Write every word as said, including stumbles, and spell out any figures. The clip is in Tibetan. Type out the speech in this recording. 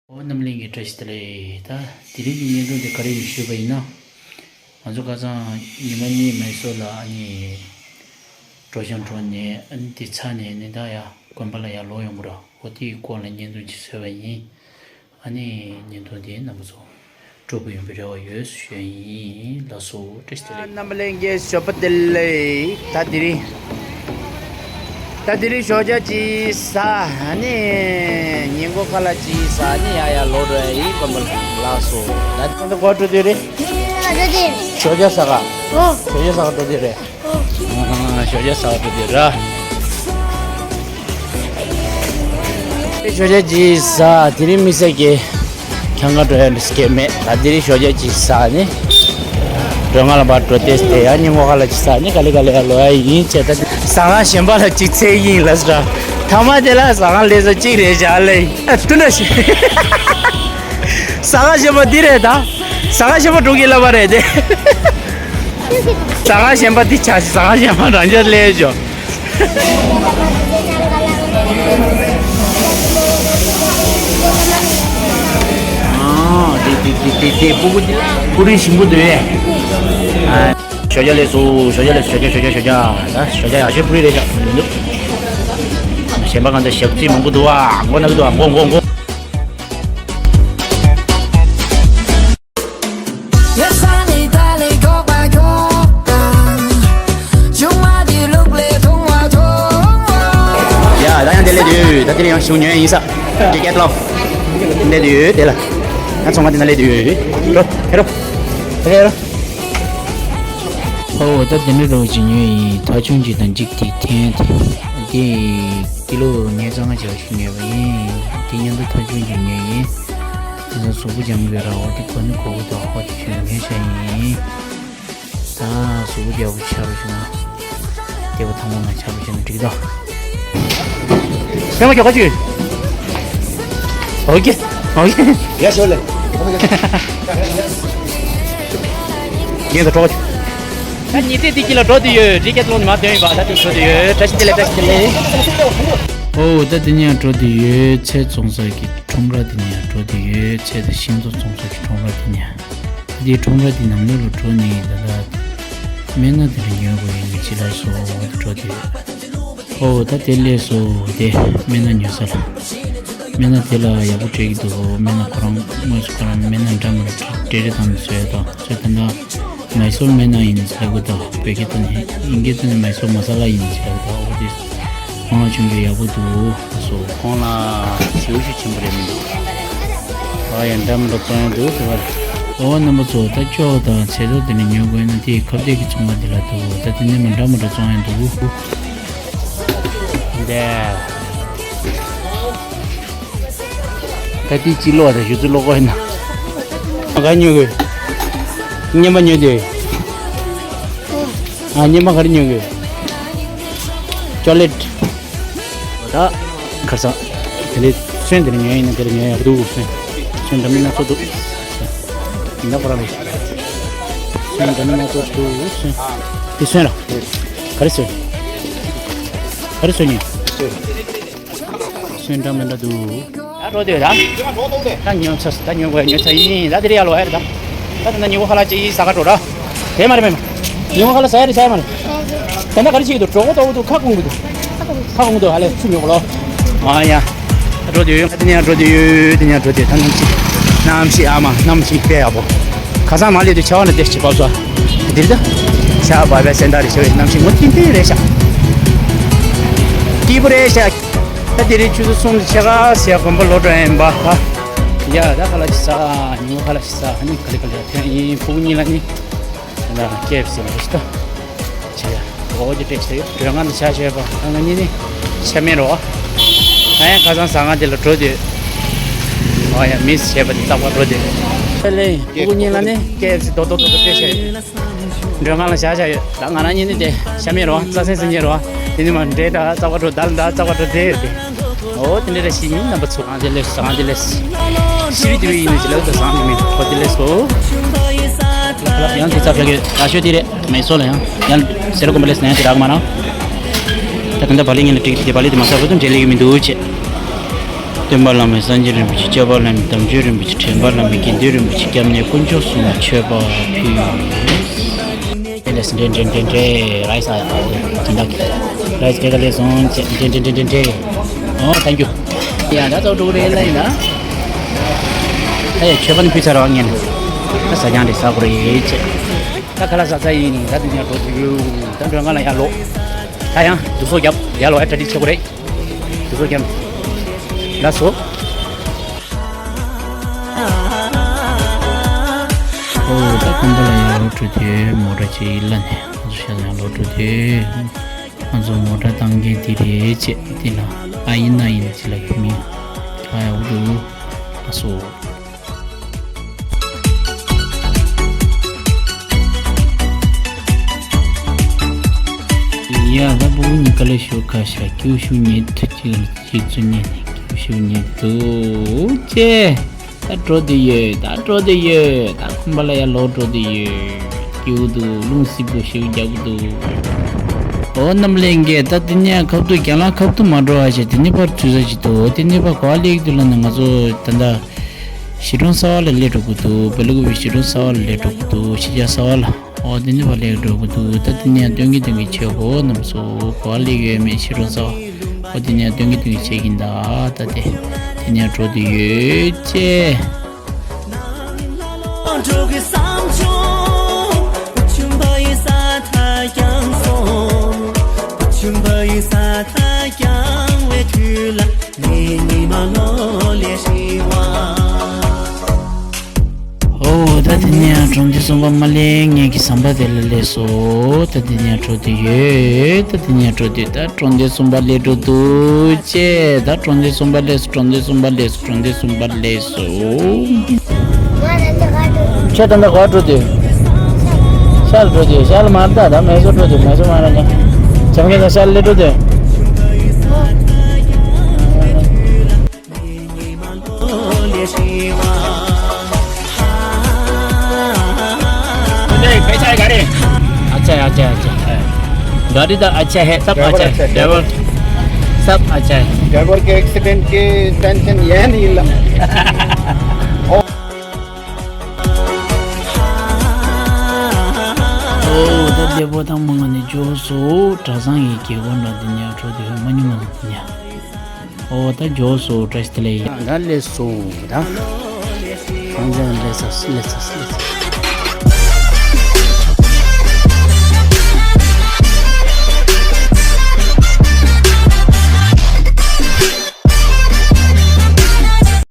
ཨོ་རྣམ་གླིང་གི་བཀྲ་ཤིས་བདེ་ལེགས། ད་དེ་རིང་གི་བརྙན་ཐུང་དེ་ག་རེ་ཡིན་ཞུས་པ་ཡིན་ན། ང་ཚོ་ཁ་སང་ཉི་མ་གཉིས་མའི་སོར་ལ་ཨ་ནི་གྲོ་ཞང་གྲོ་ནས་ཨ་ནི་དེ་ཚར་ནས་ནི་ད་ཡ་དགོན་པ་ལ་ཡ་ལོག་ཡོང་གི་ར། ཨོ་དེའི་སྐོར་ལ་བརྙན་ཐུང་ཅིག་བཟོས་པ་ཡིན། ཨ་ནི་བརྙན་ཐུང་དེ་རྣམ་པ་ཚོ་སྤྲོ་པོ་ཡོང་བའི་རེ་བ་ཡོད་ཞུ་ཡ་ཡིན། ལགས་སོ། བཀྲ་ཤིས་བདེ་ལེགས། རྣམ་པ་ལྷན་རྒྱས་ཞོགས་པ་བདེ་ལེགས། ད་དེ་རིང་། ད་དེ་རིང་ཞོགས་ཇ་ཅིག་ཟ། ཨ་ནི་ཉིན་གུང་ཁ་ལག་ཅིག་ཟ། ཨ་ནི་ཡ་ཡ་ལོག་འགྲོ་ཡ་ཡིན། དགོན་པ་ལ། ལགས་སོ། ད་དེ་ཚོ་ག་པར་འགྲོ་དུས་རེད། ཞོགས་ཇ་ཟ་ག་ཨོ། ཞོགས་ཇ་ཟ་ག་འགྲོ་དུས་རེད། ཨོ། ཨ་ཧ། ཞོགས་ཇ་ཟ་ག་འགྲོ་དུས་ར། ཞོགས་ཇ་ཅིག་ཟ། དེ་རིང་དམིགས་བསལ་གྱི་ཁྱང་ག་འགྲོ་ཡ་འདྲ་སྐད་མེད། ད་དེ་རིང་ཞོགས་ཇ་ཅིག་ཟ་ནི། འགྲོ་ང་ལ་བར་འགྲོ་ཏེ་དེ་ཡང་ཉིན་མོ་ཁ་ལག་ཅིག་ཟ་ནི་ག་ལེ་ག་ལེ་ཡ་ལོག་ཡ་ཡིན་བྱས། ད་ཟ་ཁང་གཞན་པ་ལ་ཅིག་འཚོལ་ཡིན་ལབ་ཟེར། ཐ་མ་དེ་ལ་ཟ་ཁང་སླེབས་ས་གཅིག་རེད་བཞག་ལེ། ཨ་ཏུ་འདྲ་ཞིག་ཟ་ཁང་གཞན་པ་འདི་རེད་ད། ཟ་ཁང་གཞན་པ་འགྲོ་གི་ལབ་པ་རེད་དེ། ཟ་ཁང་གཞན་པ་འདི་ཆགས་ཤིག་ཟ་ཁང་གཞན་པ་རང་འཇགས་སླེབས་ཤོག་ཨ། དེ་དེ་དེ་དེ་དེ་སྤུ་གུ་དེ་སྤུ་རིས་ཞིམ་པོ་འདུག་ཨ། ཞོགས་ཇ་ལེགས་སོ། ཞོགས་ཇ་ལེགས་སོ། ཞོགས་ཇ་ཞོགས་ཇ་ཞོགས་ཇ་ཞོགས་ཇ། ད་ཞོགས་ཇ་ཡག་ཤོས་སྤུ་རིས་རེད་ཤག་མི་འདུག་གཞན་པ་གང་ལྟར་ཞག་རྩི་མང་པོ་འདུག་ཨ། མགོ་ན་གི་འདུག་ཨ། མགོ་མགོ་མགོ། ཡ། ད་ཡང་དེ་སླེབས་དུས་ད་དེ་ཡང་ཞུ་ཉོས་ཡིན་ས། ཌི་ཀེ་ཐི་ལོན་སླེབས་དུས་དེ་ལ། ད་ཚོང་ཁང་དེ་ན་སླེབས་དུས། འགྲོ་ཧེ་རོ། ཧེ་རོ། ཨོ། ད་དེ་འདྲ་རོགས་ཅིག་ཉོས་ཡིན། ཐག་ཆུང་ཅིག་དང་འགྲིག་དེ་འཐེན་དེ། དེ་ཀི་ལོ་ཉེར་ལྔ་ཙམ་ཞིག་ཉོས་པ་ཡིན། དེ་མཉམ་དུ་ཐག་ཆུང་ཅིག་ཉོས་ཡིན། དེ་ཚོ་གཟུགས་པོ་འཇམ་དགོས་ར། འོ་དེ་གོ་ནི་གོ་གི་འདུག་འོ་དེ་ཞུ་ཉོས་བྱས་ཡིན། ད་གཟུགས་པོ་རྒྱགས་པོ་ཆགས་པ་བྱུང་ན། བདེ་པོ་ཐང་པོ་ང་ཆགས་པ་བྱུང་ན་འགྲིག་ད། ཕན་མ་ཁྱོ་ག་ཅི། ཨོ་ཀེ། ཨོ་ཀེ། ཡ་ཤོ་ལེ། རྒན་ཚོ་གྲོགས། ད་ཉི་ཚེ་དེ་དཀྱིལ་ལ་འགྲོ་དུ་ཡོད། ཌི་ཀེ་ཐི་ལོན་མ་དོན་ཡིན་པ། ད་དུ་འགྲོ་དུ་ཡོད། བཀྲ་ཤིས་བདེ་ལེགས། བཀྲ་ཤིས་བདེ་ལེགས། ཨོ། ད་དེ་ནས་འགྲོ་དུ་ཡོད། ཚལ་བཙོང་ས་གི་ཁྲོམ་ར་དེ་ནས་འགྲོ་དུ་ཡོད། ཚལ་དང་ཤིང་ཏོག་བཙོང་ས་གི་ཁྲོམ་ར་དེ་ནས། དེ་ཁྲོམ་ར་དེ་ནང་ལོགས་ལ་འགྲོ་ནས་ད་ལྟ་སྨན་སྣ་དེ་འདྲ་ཉོ་དགོས་ཡིན་གྱི་ལ་སོ་འགྲོ་དུས། ཨོ། ད་དེ་སླེབས་སོ། དེ་སྨན་སྣ་ཉོ་ས་ལ། སྨན་སྣ་དེ་ལ་ཡག་པོ་སྤྲད་ཀྱི་འདུག་སྨན་སྣ་ཁོ་རང་དངོས་སུ་ཁོ་རང་སྨན་སྣ་འདྲ་མི་འདྲ་སྤྲད་རེ་དང་བཟོས་དང་བཟོས་ད་ལྟ་མའི་སོར་སྨན་སྣ་ཡིན་ཟེར་གི་འདུག་བོད་སྐད་ཐོག་ནས། དབྱིན་སྐད་ཐོག་ནས་མའི་སོར་མ་ས་ལ་ཡིན་ཟེར་གི་འདུག་འོ་དེ་ཁོང་ལ་ཆུང་ཆུང་ཡག་པོ་འདུག་སོ། ཁོང་ལ་ཞེ་པོ་ཞིག་ཆེན་པོ་རེད་མི་འདུག་ཨ་ཡ། འདྲ་མི་འདྲ་བཙོང་ཡ་འདུག་ཟེར་བ་རེད། ཨོ། རྣམ་པ་ཚོ། ད་ཅོག་དང་ཚལ་ཏོག་དེ་འདྲ་ཉོ་དགོས་ན་དེ་ཁ་གཏད་ཀྱི་ཚོང་ཁང་དེ་ལ་འདུག་ད་དེ་ནས་མི་འདྲ་མི་འདྲ་བཙོང་ཡ་འདུག་འདི། ད་དེ་ཅི་ལོག་དང་ཞུ་ཚུལ་ལོག་གོ་ཡིན་ན། ག་ཉོ་དགོས། རྔན་པ་ཉོ་དེ། ཨ། རྔན་པ་ག་རེ་ཉོ་དགོས། ཅོག་ལེཊ། ད་ཁར་ས། དེ་ལས་སོན་དེ་ལས་ཉོ་ཡིན་ན་དེ་ལས་ཉོ་ཡག་འདུག་སོན། སོན་འདྲ་མིན་སྣ་ཚོགས་འདུག་འདི་ཁོ་རང་རེད། སོན་འདྲ་མིན་སྣ་ཚོགས་འདུག་སོན། དེ་སོན་ར། ག་རེ་སོན། ག་རེ་སོན་ཡིན། སོན་འདྲ་མི་འདྲ་འདུག་ད་འགྲོ་དུས་ད། ད་ཉོ་ཚར། ད་ཉོ་དགོས་ཉོ་ཚར་ཡིན། ད་དེ་རེད་ཡ་ལོ་ཡ་རེད་ད། ད་ད་ཉོ་ཁ་ལག་ཅིག་ཟ་ག་འགྲོ་ར། དེ་མ་རེད་མེད་མ། ཉོ་ཁ་ལག་ཟ་ཡ་རེད་ཟ་ཡ་མ་རེད། ད་ད་ག་རེ་བྱེད་ཀྱི་འདུག་གྲོགས་པོ་ལྟ་བུ་འདུག་ཁ་སྐོང་གི་འདུག་ཁ་སྐོང་གི་འདུག་ཧ་ལས་ཚུར་ཉོ་གོ་ལོ། ཨ་ཡ། འགྲོ་དུས་ཡོད། དེ་ནས་འགྲོ་དུས་ཡོད། དེ་ནས་འགྲོ་དུས་ད་གནམ་གཤིས། གནམ་གཤིས་ཨ་མ་གནམ་གཤིས་དཔེ་ཡག་པོ། ཁ་སང་མ་སླེབས་དུས་ཆར་པ་ནང་བསྡད་ཤིག་བབས་སོང་། འདིར་ད། ཆར་པ་བབས་པའི་སེམས་ཐག་རེད་ཤག་གནམ་གཤིས་ངོ་ཏིང་ཏིང་རེད་ཤག་སྐྱིད་པོ་རེད་ཤག་ད་དེ་རིང་ཆུ་ཚོད་གསུམ་ཕྱེད་ཀ་ཟེར་དགོན་པ་ལོག་འགྲོ་ཡིན་པ། ཡ། ད་ཁ་ལག་ཅིག་ཟ། ཉིན་མོ་ཁ་ལག་ཅིག་ཟ། ཨ་ནི་ག་ལེ་ག་ལེ་ཐོན་ཡིན། ཕྲུ་གུ་གཉིས་ལ་ནི། ད་ཀེ་ཨེཕ་སི་ལ་ཤི་ད། ཆེ་ཡ། འོ་དེ་སྤྲད་ཤི་ཡོད། འགྲོ་ང་ནི་ཆ་ཆེ་བ། ང་གཉིས་ནི་ཆ་མེད་རོ། ང་ཡང་ཁ་སང་ཟ་ང་དེ་ལ་འགྲོ་དུས། ཨོ་ཡ། མིས་བྱས་པ་དེ་རྩ་བ་འགྲོ་དུས། ཨེ་ལེ། ཕྲུ་གུ་གཉིས་ལ་ནི་ཀེ་ཨེཕ་སི་རྡོག་རྡོག་རྡོག་རྡོག་སྤྲད་ཤི་ཡོད། འགྲོ་ང་ལ་ཆ་ཆ་ཡོད། ད་ང་རང་གཉིས་ནི་དེ་ཆ་མེད་རོ། རྩྭ་སེང་སེང་ཉེ་རོ། དེ་ནི་མ་འདྲེ་ད་རྩ་བ་འགྲོ་ད་ལ་ད་རྩ་བ་འགྲོ་དེ་ཡོད་དེ། ཨོ་དེ་འདྲ་རེ་ཞིག་ཡིན། རྣམ་པ་ཚོ། ཨང་དེ་ལེས། ཨང་དེ་ལེས། ཤི་རི་དེ་བས་ཡིན་ནི་ཅི་ལ་ད་སང་དེ་མིན་ཁོ་དེ་ལེས་སོ། ཡང་དེ་ཚ་ཕྱག་གི་ད་ཤོད་དེ་རེད། མེ་སོ་ལ་ཡང་ཡང་སེ་ར་ཀོམ་པ་ལེས་ན་ཡང་དེ་རག་མ་ན། ད་ད་ད་བ་ལི་ངན་ལ་ཏིག་དེ་བ་ལི་དེ་མ་ས་བུ་དུ་འབྲེལ་ལེ་ཡོད་མི་འདུག་ཅེ། སྟོན་པ་བླ་མེད་སངས་རྒྱས་རིན་པོ་ཆེ། སྐྱོབ་པ་བླ་མེད་དམ་ཆོས་རིན་པོ་ཆེ། དྲན་པ་བླ་མེད་དགེ་འདུན་རིན་པོ་ཆེ། སྐྱབས་གནས་དཀོན་མཆོག་གསུམ་ལ་མཆོད་པ་ཕུལ། དེ་ལས་འདྲེ་འདྲེ་འདྲེ་འདྲེ་ར་ས་དེ་འདྲ་ར་ས་སྐད་ཀ་ལས་སོང་ཅེ་འདྲེ་འདྲེ་འདྲེ་འདྲེ་འདྲེ། ཨོ་ཐེང་ཀྱུ། ཡ་ད་ཚོ་འགྲོ་རེད་ལ་ཡིན་ན། ཨེ་མཆོད་པ་ནི་ཕུལ་ཚར་བ་ངས་ནི། ད་ཟ་རྐྱང་རེད་ཟ་དགོས་རེད་ཅེ། ད་ཁ་ལག་ཟ་ས་ཡིན་ནི་ད་དེ་ནས་འགྲོ་དུས་ད་འགྲོ་ང་ལ་ཡ་ལོ། ད་ཡང་དུ་སོ་རྒྱབ་ཡ་ལོ་ཨེ་གྲ་སྒྲིག་བྱེད་དགོས་རེད། དུ་སོ་རྒྱབ། ལགས་སོ། ཨོ་ད་ཁམས་པ་ལ་ཡང་ལོག་འགྲོ་དུས་མོ་ཊ་ཅིག་ལ་ནས་ང་ཚོ་ཤ་ཚ་ཡང་ལོག་འགྲོ་དུས་ང་ཚོ་མོ་ཊ་བཏང་མཁན་དེ་རེད་ཅེས་དེ་ལ་ཨ་ཡིན་ན་ཡིན་ཅི་ལ་ཁྱི་མིན་ཨ་ཡ་འུ་དུ་ལ་སོ། ཡ་ད་བུ་གུ་གཉིས་ཀ་ལས་ཤོག་ཁ་ཤ་ཀྱུ་ཤུ་ཉེ་ཐུ་ཅིག་ལ་ཅིག་ཚུ་ཉེ་ནས་ཀྱུ་ཤུ་ཉེ་ཐུ་ཅེ། ད་འགྲོ་དུ་ཡོད། ད་འགྲོ་དུ་ཡོད། ད་ཁམས་པ་ལ་ཡ་ལོག་འགྲོ་དུ་ཡོད། སྐྱིད་པོ་འདུག་རླུང་བསིལ་པོ་ཞེ་པོ་རྒྱག་གི་འདུག་ཨོ་རྣམ་ལྷན་རྒྱས། ད་དེ་ནས་ཁབ་ཏུ་རྒྱ་ལ་ཁབ་ཏུ་མ་འགྲོ་བ་བྱས་དེ་ནས་ཕར་ཚུད་ས་ཅིག་འདུག་དེ་ནས་ཕར་གོ་བ་ལེགས་འདུག་ལ་ནི་ང་ཚོ་ད་ལྟ་གཞིས་གྲོང་གསར་བ་ལ་སླེབས་འགྲོ་གི་འདུག་བལ་ཀུ་པའི་གཞིས་གྲོང་གསར་བ་ལ་སླེབས་འགྲོ་གི་འདུག་གཞིས་ཆགས་གསར་བ་ལ། ཨོ་དེ་ནི་བ་ལེགས་འགྲོ་གི་འདུག་ད་དེ་ནས་སྟོན་གི་སྟོན་གི་བྱེད་གོ་རྣམས་སུ་གོ་བ་ལེགས་ཡོད་མེད་ཤི་རོ་ས་བ། ཨོ་དེ་ནས་སྟོན་གི་སྟོན་གི་བྱེད་ཀྱིན་ད་ད་དེ་དེ་ནས་འགྲོ་དུ་ཡོད་ཅེ། ཨོ་ད་དེ་ནས་གྲོང་སྡེ་གསུམ་པ་མ་ལེན་ངེད་ཀྱི་ཟམ་པ་དེ་ལ་སླེབས་སོ། ད་དེ་ནས་འགྲོ་དུས་ཡོད། ད་དེ་ནས་འགྲོ་དུས་ད་གྲོང་སྡེ་གསུམ་པ་སླེབས་འགྲོ་འདུག་ཅེས། ད་གྲོང་སྡེ་གསུམ་པ་སླེབས་སོ། གྲོང་སྡེ་གསུམ་པ་སླེབས་སོ། གྲོང་སྡེ་གསུམ་པ་སླེབས་སོ། ཁྱེད་ད་ལྟ་ག་འགྲོ་དུས། ཤར་འགྲོ་དུས་ཤར་མར་ད་ད་མེ་སོ་འགྲོ་དུས་མེ་སོ་མར་ཉ། ཇམ་གེ་ད་ཤར་སླེབས་འགྲོ་དུས། अच्छा है, अच्छा है, अच्छा है। गाड़ी तो अच्छा है, सब अच्छा है। ड्राइवर सब अच्छा है। ड्राइवर के एक्सीडेंट के टेंशन ये नहीं ला। ཨོ་ད་བདེ་པོ་དང་མང་ནི་འཇོག་སོ་གྲྭ་ཚང་གི་རྒྱལ་སྒོ་འགྲོ་དེ་ཉག་འགྲོ་དེ་མ་ཉུང་མ་ཉག་ཨོ་ད་འཇོག་སོ་བཀྲ་ཤིས་བདེ་ལེགས། ད་ལས་སོ་ད། གང་ཚང་ལས་ས་ལས་ས་ལས་ས།